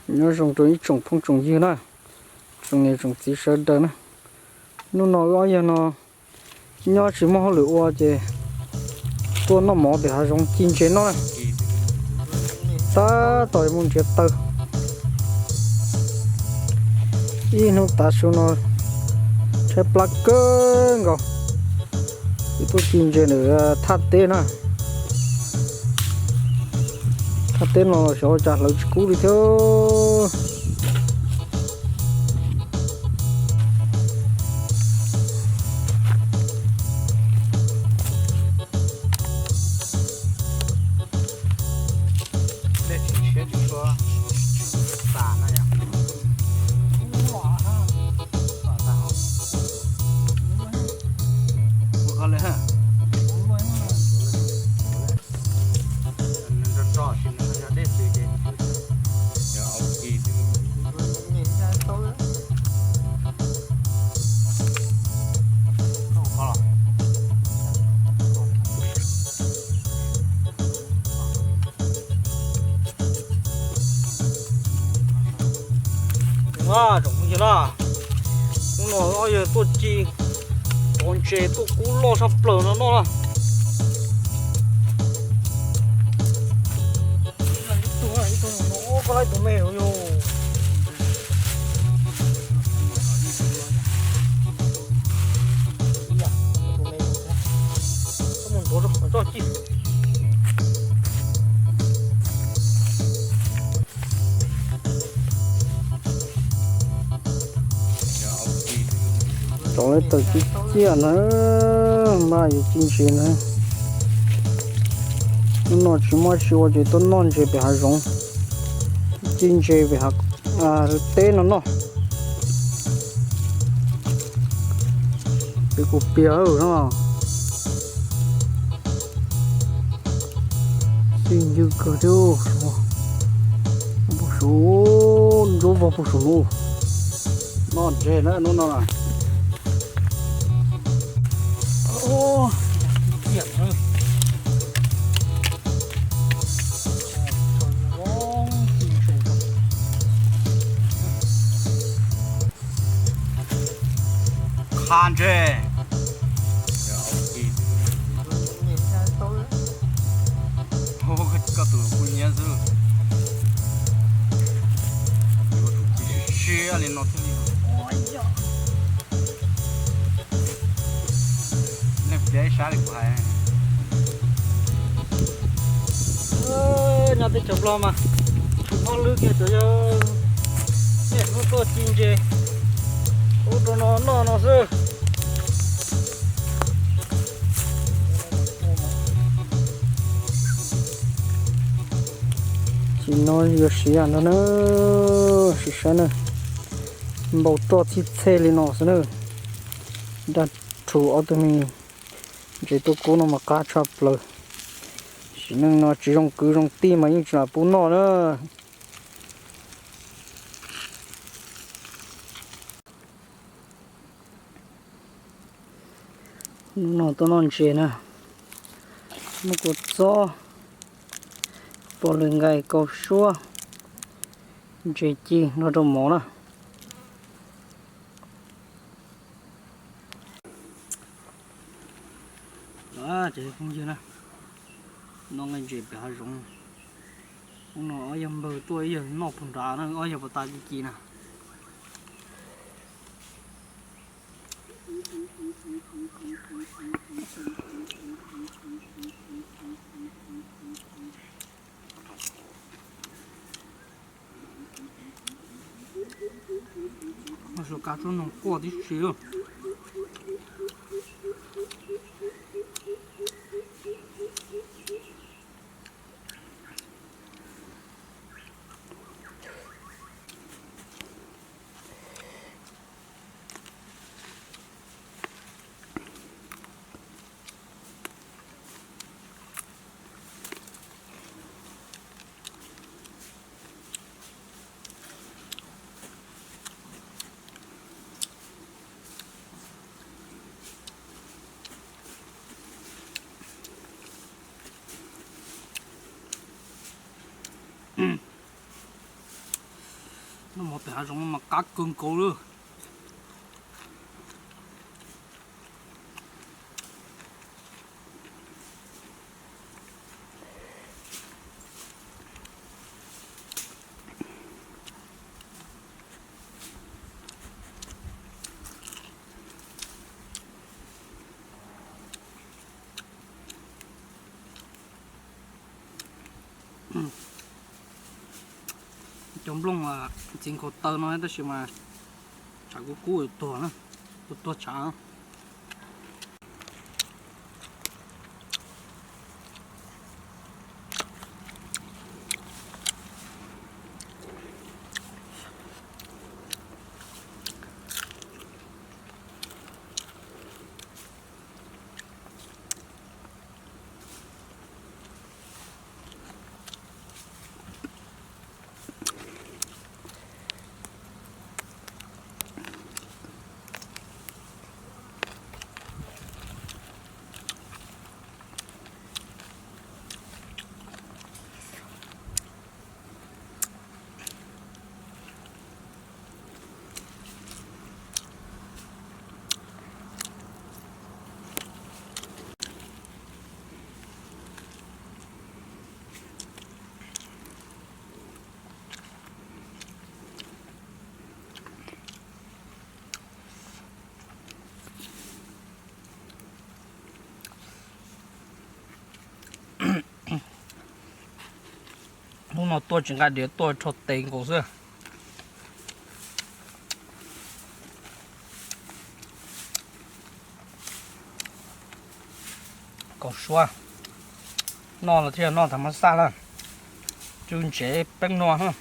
Nyob zoo rau ib tsoom phooj tsoom ywg na, tsoom niam tsoom txiv sawv daws na. Hnub no wb ob yawg no nyob tsis muaj hauj lwm ua ces tuaj noj mov pem hav zoov ci ntses noj na. Tab tom mus nrhiav taws. Ib hnub tav su no tshaib plab kawg nkaus. Wb tuaj ci ntses ntawm thaj teb na. Thaj teb no xyov ua cas hlawv tsis kub li thiab. Tsoom phooj ywg na, hnub no ob yawg tuaj ci tov ntses tuaj kub loj saj plaws no noj na. Ib tug, ib tug no, koj laib tus me yog. Tus me, koj mus nrov rau qhov toj ci. Tov lawv taws ciaj ciaj na, npaj yuav ci ntses na. Hnub no tsis muaj tsis ua ces tuaj noj ntses pem hav zoov, ci ntses pem hav teb no noj. Pem kuv pias no. Xib ncw kawg thiab. Puag saum, ntsuab vog puag saum no. Noj ntses na hnub no. Qha ntses. Koj tus kuj nyiam xwb. Yuav tsum ci siab siab li no thiaj li. Leej pliav ib sab li kuv hais. Nyob teb chaws Nplog mas tsis mob lwb kiag cov yawg, niaj hnub tuaj ci ntses ua rau no noj no xwb. Tsis no yuav siav no na, sim saib na, npau roj txhij txhej li no xwb na. Daj rhuv ob tug me ntses tuaj kub no mas qab tshaj plaws. Sim neej no tsis zoo kwv zoo tij mas yeej tsis lam pub noj na. Hnub no tuaj noj ntses na, muaj kua txob, pom lwm nqaij, kau suab, ntses ci nrog rau mov na. Ces phooj ywg na, noj nqaij ntses pem hav zoov. Hnub no ob yawg npawg tuaj ib yawg noj puag nrad na, ob yawg puas tas ci ci na. Su kav tsuab noog quaj tib si. Noj mov pem hav zoov no mas qab kawg nkaus li. Cov nplooj txiv nkhaus taw no tab sis mas tshav kub kub tuag na, tuag tuag tshav. Hnub no tuaj tsis nqa diav, tuaj rho tes nkaus xwb. Kaum suab, noj los thiaj noj tag mab xaj na. Tsw ntsev peeb nua.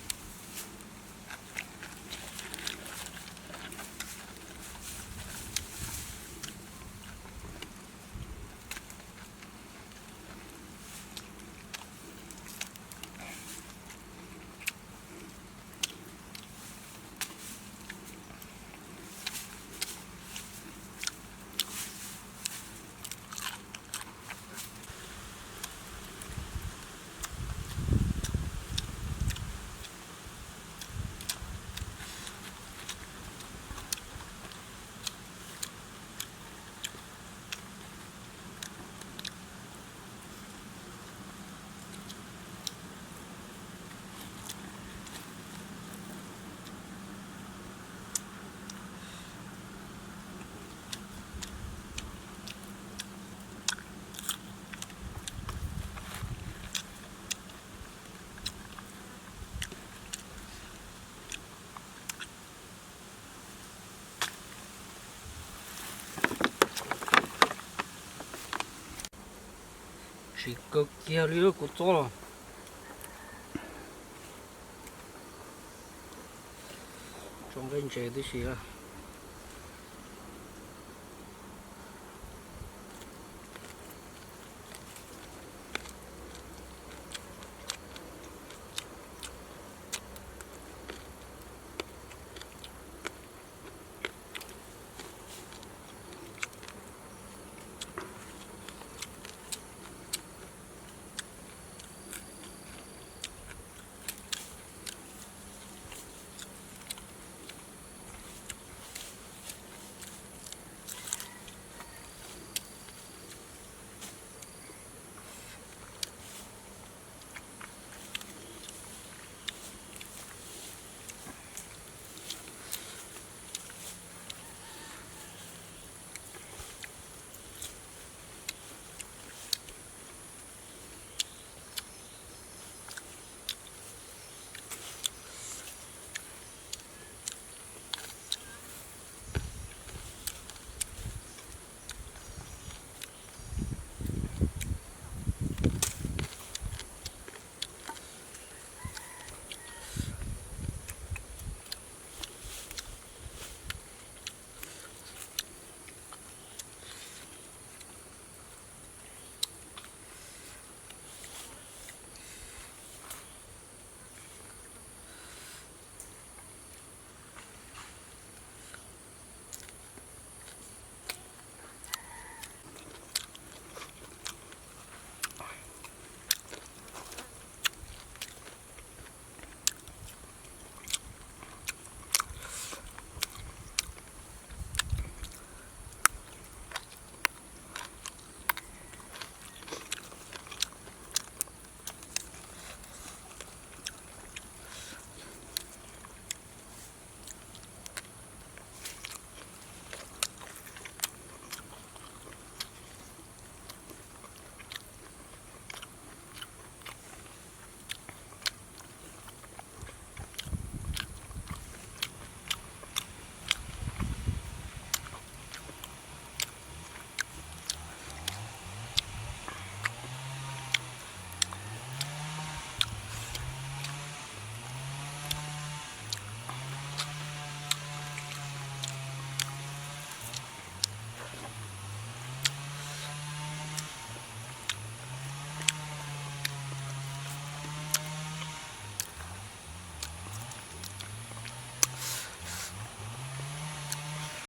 Siv kawg kiag li kuv txob los. Tso nqaij ntses tib si.